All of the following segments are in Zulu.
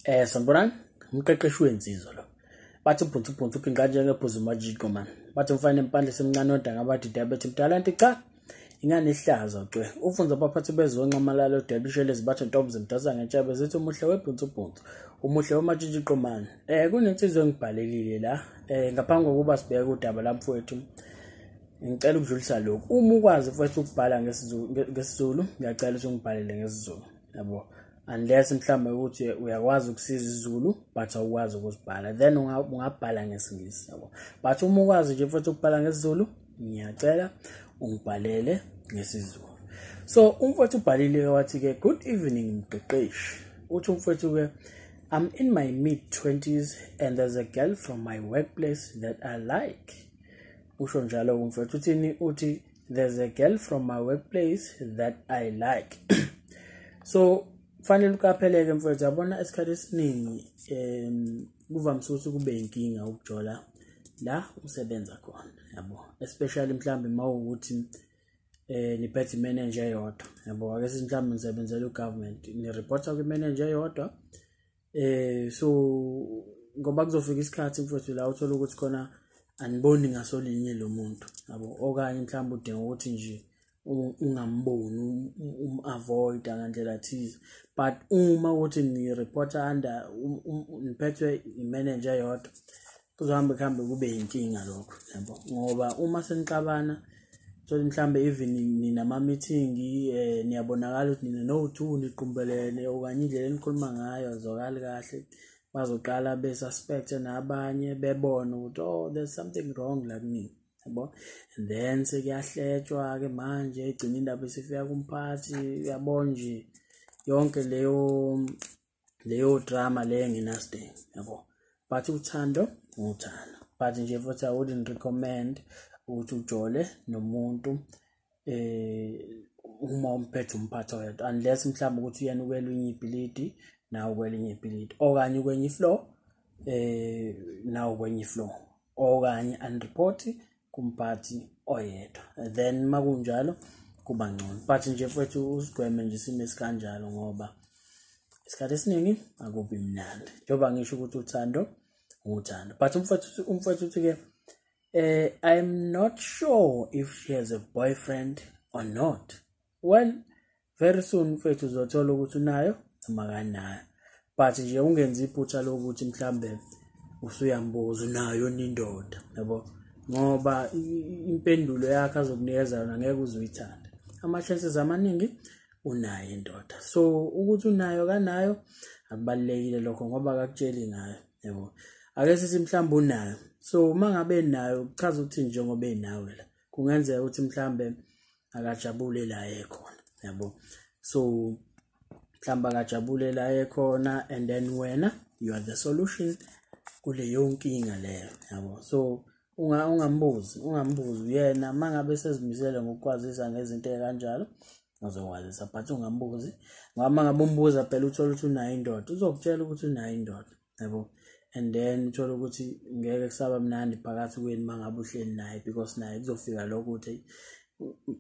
Sanibonani, umqeqeshi wensizwa lo. Bathi ubhunsu ubhunsu uphinqa njengebhuzu majiko man. Bathi umfana empandle semncane odanga bathi diabetes mdala nti cha. Ingane ihlaza cwe. Ufunza abaphathi bezonxamalalo debishelezi bathi ntombi zimdasa ngentshebe zithi umuhle webhunsu ubhunsu. Umuhle wamajiji man. Kunensizwa engibhalelile la. Ngaphambi kokuba sibheke udaba lamfowethu, ngicela ukudlulisa lokhu. Uma ukwazi mfowethu ukubhala ngesiZulu, ngiyacela ukuthi ungibhalele ngesiZulu. Yabo. Unless mhlawumbe ukuthi uyakwazi ukusiza isiZulu but awukwazi ukusibhala, then ungabhala ngesiNgisi, yabo. But uma ukwazi nje futhi ukubhala ngesiZulu, ngiyacela ungibhalele ngesiZulu. So umfowethu ubhalile wathi ke, "Good evening mqeqeshi." Uthi umfowethu ke, "I'm in my mid 20s and there's a girl from my workplace that I like." Usho njalo umfowethu, uthini? Uthi, "There's a girl from my workplace that I like." So fanele uqapheleke mfowethu, yabona isikhathi esiningi kuvamise ukuthi kube inkinga ukujola la usebenza khona, yabo, especially mhlambe mawukuthi niphethe imanager eyodwa, yabo. Ake sithi mhlambe nisebenzela ugovernment, ni-reporta kwi-manager eyodwa, so ngoba kuzofika isikhathi mfowethu la uthola ukuthi khona aniboni ngasolinye lo muntu, yabo, okanye mhlawumbe udinga ukuthi nje ungamboni, um-avoid ngandlela thize. But uma ukuthi ni-reporta under niphethwe i-manager eyodwa, kuzohamba kuhambe kube inkinga lokho, yabo, ngoba uma senixabana thola mhlambe even ninama-meeting, niyabonakala ukuthi nina no-two niqumbelene, okanye indlela enikhuluma ngayo azwakali kahle, bazoqala be-suspect nabanye, bebone ukuthi, "Oh, there's something wrong la kunini," yabo. And then sekuyahletshwa ke manje, igcina indaba isifika kumphathi, uyabona nje yonke leyo drama leyo engenasidingo, yabo. But uthando uthando, but nje futhi I wouldn't recommend ukuthi ujole nomuntu uma umphethe umphathi oyedwa, unless mhlawumbe ukuthi uyena ukwelinye ibhilidi nawe kwelinye ibhilidi, okanye kwenye ifloor nawe kwenye ifloor, okanye anireport kumphathi oyedwa, then makunjalo kuba ngcono. But nje mfowethu usigweme nje isimo esikanjalo, ngoba isikhathi esiningi akubi mnandi, njengoba ngisho ukuthi uthando uthando. But umfowethu uthi-ke, "I'm not sure if she has a boyfriend or not." Well, very soon mfethu uzothola ukuthi unayo noma kanayo, but nje ungenzi iphutha lokuthi mhlambe usuyambuza unayo nindoda, yabo, ngoba impendulo yakhe azokunikeza yona ngeke uze uyithande. Ama-chances amaningi unayo indoda, so ukuthi unayo kanayo akubalulekile lokho, ngoba akakutsheli ngayo, yabo. Ake sithi mhlawumbe unayo, so uma ngabe enayo kuchaza ukuthi njengoba enawe la kungenzeka ukuthi mhlambe akajabule la ekhona, yabo. So mhlawumbe akajabule la ekhona, and then wena you are the solution kuleyo nkinga leyo, yabo. So ungambuzi uyena uma ngabe sezimisele ngokukwazisa ngezinto ey'kanjalo uzokwazisa, but ungambuzi, ngoba uma ngabe umbuza phela uthole ukuthi unayo indoda, uzokutshela ukuthi unayo indoda, yabo. And then uthole ukuthi ngeke kusaba mnandi phakathi kwenu uma ngabe uhleli naye, because naye kuzofika lokho ukuthi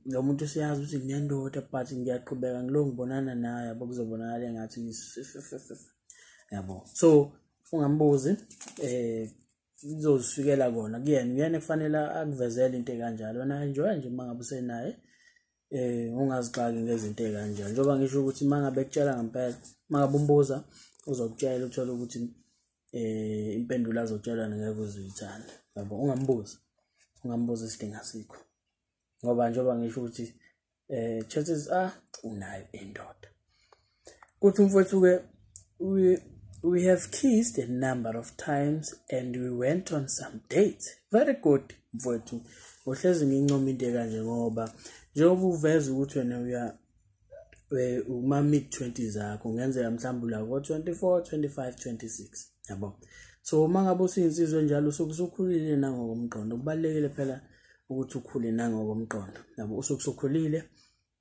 lo muntu siyazi ukuthi nginendoda, but ngiyaqhubeka ngilo ngibonana naye, yabo, kuzobonakala engathi, yabo. So ungambuzi, kuzozifikela kona kuyena, uyena kufanele akuvezele into ekanjalo. Wena enjoy nje uma ngabe usenaye, ungazixaki ngezinto ey'kanjalo, njengoba ngisho ukuthi uma ngabe ekutshela ngempela, uma ngabe umbuza uzokutshela, uthole ukuthi impendulo azotshela ngeke uze uyithande, yabo. Ungambuzi isidingo asikho, ngoba njengoba ngisho ukuthi chances are unayo indoda. Uthi umfowethu-ke, "We have kissed a number of times and we went on some dates." Very good mfowethu, ngohlezi ngincoma into ekanje, ngoba njengoba uveza ukuthi wena uya uma mid 20s akho, kungenzeka mhlawumbe ula ko 24, 25, 26, yabo. So uma ngabe usuyinsizwa enjalo usuke usukhulile nangokomqondo, kubalulekile phela ukuthi ukhule nangokomqondo, yabo. Usuke usukhulile,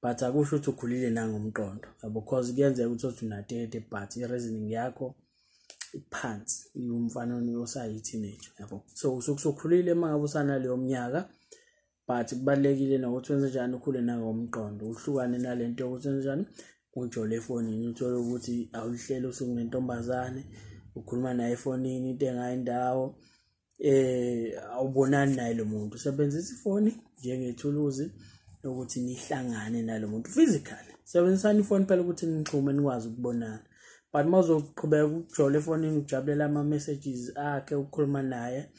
but akusho ukuthi ukhulile nangomqondo, yabo, because kuyenzeka ukuthi uthi una 30 but i-reasoning yakho iphansi, umfana osayi-teenager, yabo. So usuke usukhulile uma ngabe usanaleyo minyaka, but kubalulekile nokuthi wenze njani ukhule nangomqondo, uhlukane nalento yokuthi wenze njani. ujole efonini, uthole ukuthi awuhlele usuku nentombazane, ukhuluma naye efonini into engayindawo, awubonani naye lo muntu. Sebenzisa ifoni njengethuluzi lokuthi nihlangane nalo muntu physically. Sebenzisani ifoni phela ukuthi nixhume, nikwazi ukubonana. But uma uzoqhubeka ukujola efonini, ujabulela ama-messages akhe, ukukhuluma naye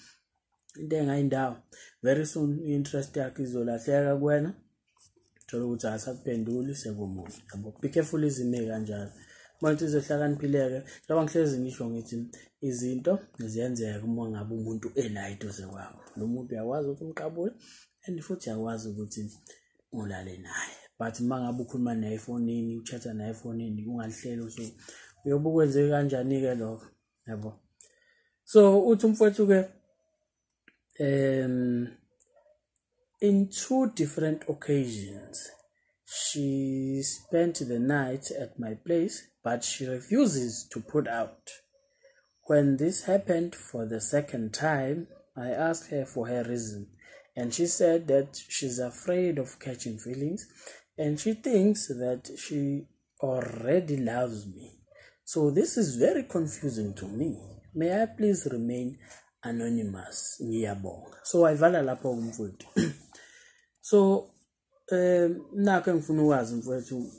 into engayindawo, very soon i-interest yakhe izolahleka kuwena, thola ukuthi akasakuphenduli, sekumuntu, yabo. Be careful izimo ey'kanjalo. Uma insizwa ehlakaniphile-ke, njengoba ngihlezi ngisho ngithi izinto ziyenzeka uma ngabe umuntu ela eduze kwakho, lo muntu uyakwazi ukuthi umqabule and futhi uyakwazi ukuthi ulale naye. But uma ngabe ukhuluma naye efonini, uchatha naye efonini, ungalihleli usuku, uyobe ukwenzeke kanjani-ke lokho, yabo. So uthi umfowethu-ke, in two different occasions she spent the night at my place, but she refuses to put out. When this happened for the second time, I asked her for her reason, and she said that she's afraid of catching feelings and she thinks that she already loves me. So this is very confusing to me. May I please remain anonymous? Ngiyabonga. So wayivala lapho umfowethu. So nakho engifuna ukwazi mfowethu,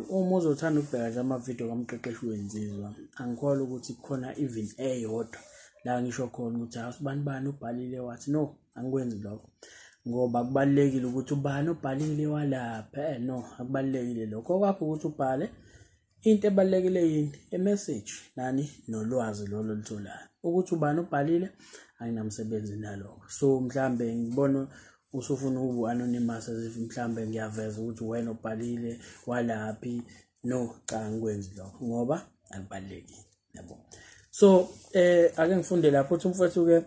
uma uzothanda ukubheka nje amavidiyo kamqeqeshi wensizwa, angikholwa ukuthi kukhona even eyodwa la ngisho khona ukuthi asibani bani ubhalile wathi no, angikwenzi lokho, ngoba kubalulekile ukuthi ubani ubhalile walapha. No, akubalulekile lokho. Okwakho ukuthi ubhale into ebalulekile yini, i-message nani nolwazi lolo olitholayo. Ukuthi ubani ubhalile anginamsebenzi nalokho. So mhlambe ngibona usufuna ukuba anonymous, as if mhlambe ngiyaveza ukuthi wena ubhalile walaphi. No, cha, angikwenzi lokho ngoba akubalulekile, yabo. So ake ngifunde lapho uthi umfowethu ke,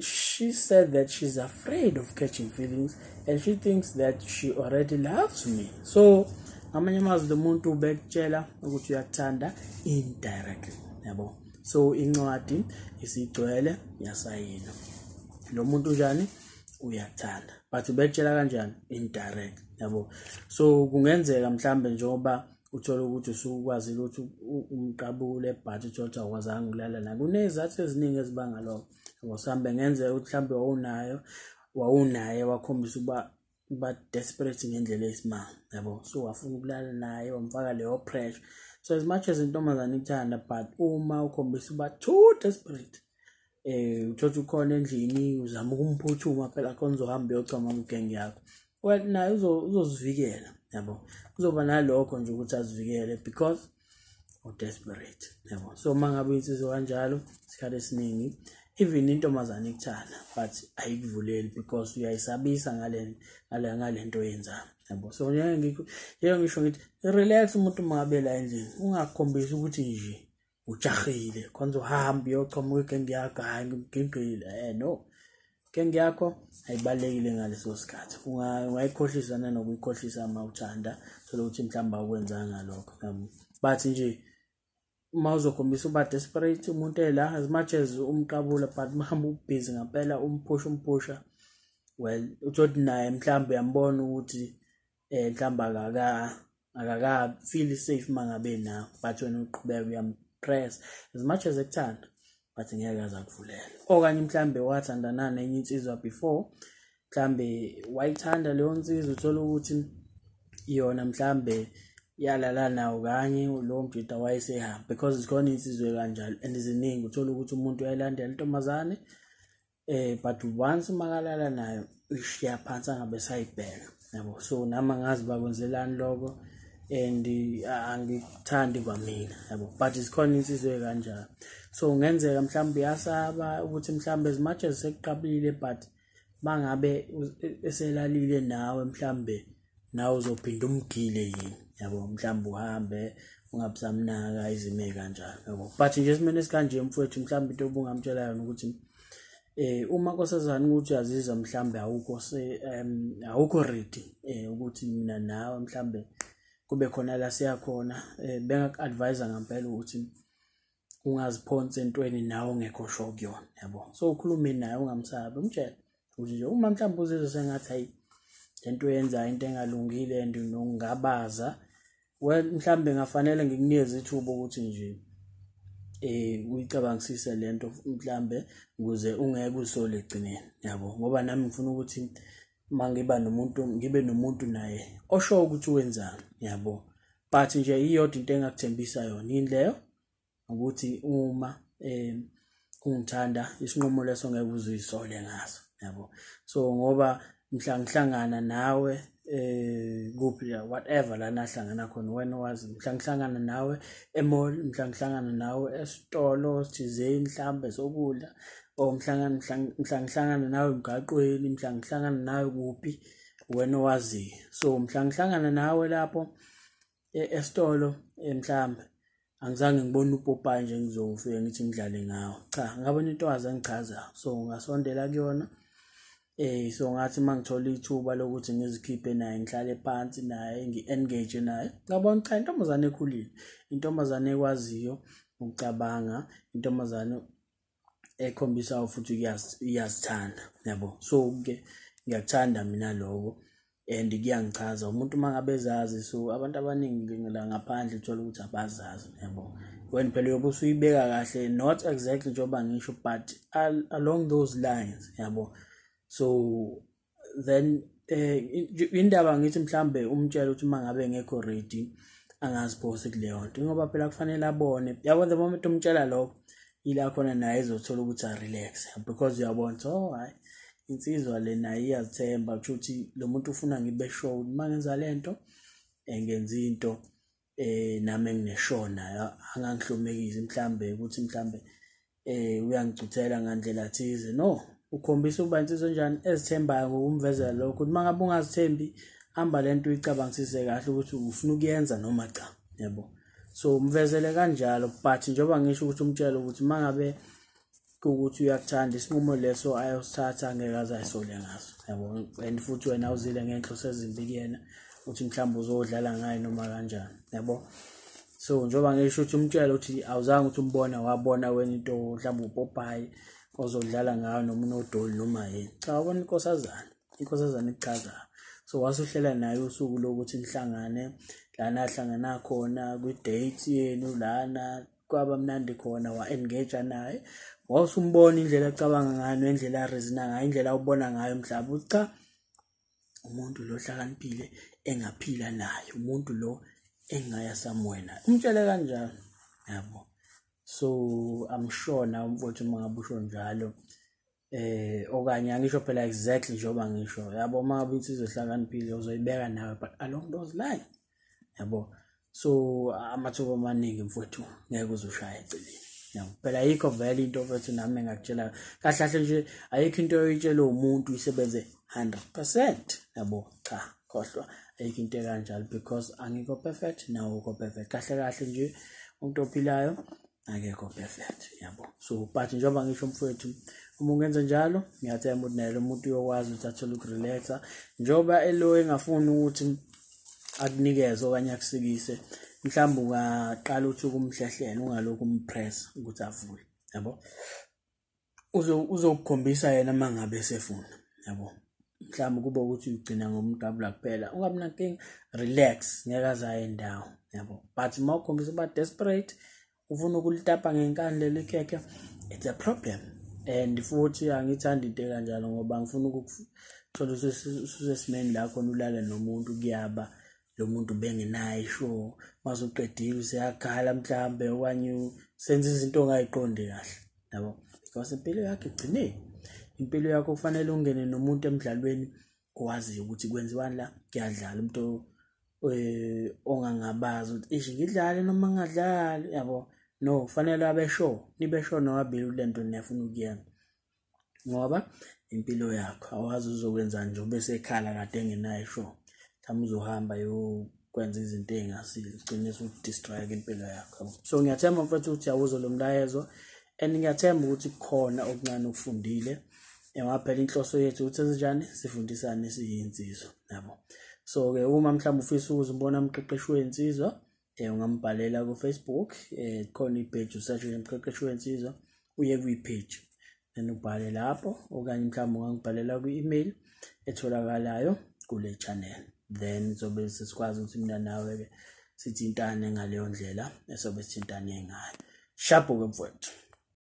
she said that she's afraid of catching feelings and she thinks that she already loves me. So ngamanye amazwi lo muntu ubekutshela ukuthi uyakuthanda indirectly, yabo. So incwadi isigcwele yasayina, lo muntu njani uyakuthanda, but ubekutshela kanjani? Indirect, yabo. So kungenzeka mhlambe njengoba uthola ukuthi usukwazile ukuthi umqabule, but uthola ukuthi awukwazanga ukulala naye, kunezizathu eziningi ezibanga lokho, yabo. Mhlambe ngenzeka ukuthi mhlambe wawunaye wakhombisa ukuba desperate ngendlela eyisimanga, yabo. So wafuna ukulala naye, wamfaka leyo pressure. So as much as intombazane ikuthanda, but uma ukhombisa uba too desperate, uthola ukhona endlini uzama ukumphuthuma phela khona uzohamba uyochoma kwigenge yakho, well naye uzozivikela, yabo. Kuzoba nalokho nje ukuthi azivikele because u-desperate, yabo. So uma ngabe insizwa kanjalo, isikhathi esiningi even intombazane ikuthanda but ayikuvuleli because uyayisabisa ngale nto oyenzayo, yabo. So njengoba ngisho ngithi relax, umuntu uma ngabe la endlini ungakhombisi ukuthi nje ujahile khona uzohamba uyochoma kwigenge yakho, hhayi ngimgingqile. No, genge yakho ayibalulekile ngaleso sikhathi, ungayikhohlisa nanokuyikhohlisa uma uthanda, thola ukuthi mhlawumbe awukwenzanga lokho, yabo. But nje uma uzokhombisa uba desperate umuntu ela, as much as umqabula, but mhlawumbe ubhizi ngampela umphusha, well uthole naye mhlawumbe uyambona ukuthi mhlawumbe akaka feel safe mangabe nawe, but wena uqhubeka uyampress, as much as ekuthanda but ngeke aze akuvulela. Okanye mhlambe wathandana nenye insizwa before, mhlambe wayithanda leyo nsizwa, uthola ukuthi yona mhlambe yalala nawo kanye lowo mjida wayesehamba, because zikhona insizwa kanjalo and ziningi. Uthola ukuthi umuntu uyayilandela intombazane, but once makalala nayo uyishiya phansi angabe sayibheka, yabo. So nami angazi bakwenzelani lokho and angikuthandi kwamina, yabo, but zikhona insizwa kanjalo. So kungenzeka mhlawumbe uyasaba ukuthi mhlawumbe as much as sekuqabile, but mangabe eselalile nawe mhlawumbe nawe uzophinda umgile yini, yabo, mhlawumbe uhambe ungabisamnaka, izimo ey'kanjalo, yabo. But nje esimeni esikanje mfowethu, mhlawumbe into obungamtshela yona ukuthi uma nkosazana ukuthi uyazizwa mhlawumbe awukho awukho ready ukuthi mina nawe mhlawumbe kube khona la siyakhona, bengaku-advise ngampela ukuthi ungaziphonsi entweni nawe ongekho sure kuyona, yabo. So ukhulume naye, ungamsabi, umtshele ukuthi nje uma mhlawumbe uzizwa sengathi hayi lento oyenzayo into engalungile and nokungabaza. Well, mhlambe ngafanele ngikunikeze ithuba ukuthi nje uyicabangisise lento mhlambe ukuze ungeke usole egcineni, yabo, ngoba nami ngifuna ukuthi mangiba nomuntu ngibe nomuntu naye osho ukuthi wenzani, yabo. But nje iyodwa into engakuthembisa yona, yini leyo? Ukuthi uma ungithanda isinqumo leso ngeke uzuyisole ngaso, yabo. So ngoba mhla ngihlangana nawe kuphi whatever la nahlangana khona wena wazi, mhla ngihlangana nawe e-mall, mhla ngihlangana nawe esitolo thizeni mhlambe sokudla, or mhla ngihlangana nawe emgaqweni, mhla ngihlangana nawe kuphi wena wazi. So mhla ngihlangana nawe lapho esitolo mhlambe angizange ngibone upopayi nje ngizofika ngithi ngidlale ngawo, cha, ngabona into waze ngichaza. So ngasondela kuyona, so ngathi mangithola ithuba lokuthi ngizikhiphe naye, ngihlale phansi naye, ngi-engage naye, ngabona cha, intombazane ekhulile, intombazane ekwaziyo ukucabanga, intombazane ekhombisayo futhi iyazithanda, yabo. So ke ngiyakuthanda mina lokho and kuyangichaza umuntu mangabe ezazi. So abantu abaningi la ngaphandle uthola ukuthi abazazi, yabo. Wena phela uyobe usuyibeka kahle, not exactly njengoba ngisho, but along those lines, yabo. So then indaba ngithi mhlambe umtshela ukuthi mangabe ngekho ready angaziphose kuleyo nto, ngoba phela kufanele abone, yabo. The moment umtshela lokho, ila khona naye ezothola ukuthi a relax, because uyabona ukuthi oh hayi, insizwa le naye iyazithemba, kusho ukuthi lo muntu ufuna ngibe sure ukuthi mangenza lento ngenza into nami enginesure nayo, angangihlomekisi mhlambe ukuthi mhlambe uyangicuthela ngandlela thize. No, ukhombisa ukuba insizwa enjani ezithembayo ngokumvezela lokho, ukuthi mangabe ungazithembi hamba lento uyicabangisise kahle ukuthi ufuna ukuyenza noma cha, yabo. So umvezele kanjalo, but njengoba ngisho ukuthi umtshele ukuthi mangabe ukuthi uyakuthanda isinqumo leso ayosithatha ngeke aze ayisole ngaso, yabo. And futhi wena uzile ngenhloso ezimbi kuyena ukuthi mhlawumbe uzodlala ngaye noma kanjani, yabo. So njengoba ngisho ukuthi umtshele ukuthi awuzange ukuthi umbona wabona wena into mhlawumbe upopayi ozodlala ngayo noma unodoli noma yini, cha, wabona inkosazana, inkosazana ichazayo. So wasuhlela naye usuku lokuthi nihlangane lana ahlangana khona kwi-date yenu, lana kwaba mnandi khona, wa-engage naye, wawusumbona indlela acabanga ngayo nendlela areasona ngayo, indlela awubona ngayo umhlaba ukuthi cha, umuntu lo ohlakaniphile engaphila naye, umuntu lo engaya somewhere naye, umtshele kanjalo, yabo. So I'm sure na umfowethu uma ngabe usho njalo, okanye angisho phela exactly njengoba ngisho, yabo, uma ngabe insizwa ehlakaniphile uzoyibeka nawe, but along those lines, yabo. So amathuba amaningi mfowethu ngeke uzushaya eceleni, yabo. Phela ayikho vele into mfowethu nami engakutshela kahle kahle nje, ayikho into oyitshela umuntu isebenze 100%, yabo, cha, khohlwa, ayikho into ekanjalo, because angikho perfect nawe ukho perfect. Kahle kahle nje umuntu ophilayo akekho perfect, yabo. So but njengoba ngisho mfowethu, uma ungenza njalo ngiyathemba ukuthi naye lo muntu uyokwazi ukuthi athole ukurelaxa, njengoba elo engafuni ukuthi akunikeze okanye akusikise, mhlawumbe ungaqala ukuthi ukumhlehlela, ungalokhu umpress ukuthi avule, yabo. Uzokukhombisa yena mangabe esefuna, yabo. Mhlawumbe kube ukuthi ugcina ngomgabula kuphela, ungabi nankinga, relax, ngeke aze aye ndawo, yabo. But uma ukhombisa uba desperate, ufuna ukulitapa ngenkani leli khekhe, it's a problem. And futhi angithandi into ekanjalo, ngoba ngifuna ukuthola ususesimeni la khona ulale nomuntu, kuyaba lo muntu bengenayo sure, masuqedile useyakhala mhlambe, okanye senza izinto ongayiqondi kahle, yabo, because impilo yakho igcineni, impilo yakho kufanele ungene nomuntu emdlalweni owaziyo ukuthi kwenziwani la, kuyadlala, umuntu ongangabazi ukuthi ish ngidlale noma ngingadlali, yabo. No, kufanele abe sure, nibe sure nobabili lento niyafuna ukuyenza, ngoba impilo yakho awazi uzokwenzani nje bese ekhala kade engenayo sure, mhlawumbe uzohamba yokwenza izinto ey'ngasile, ugcine usudestroy impilo yakho. So ngiyathemba mfethu ukuthi awuzwa lo mlayezo, and ngiyathemba ukuthi kukhona okuncane okufundile, ngoba phela inhloso yethu ukuthi senzenjani, sifundisane siyinsizwa, yabo. So ke uma mhlawumbe ufisa ukuzimbona umqeqeshi wensizwa, ungambhalela ku-Facebook, khona i-page, usearch umqeqeshi wensizwa, uye kwi-page then ubhale lapho, okanye mhlawumbe ungangibhalela kwi-email etholakalayo kule channel, then zobe sesikwazi ukuthi mina nawe-ke Sithintane ngaleyo ndlela esobe sithintane ngayo. Sharp-ke mfowethu.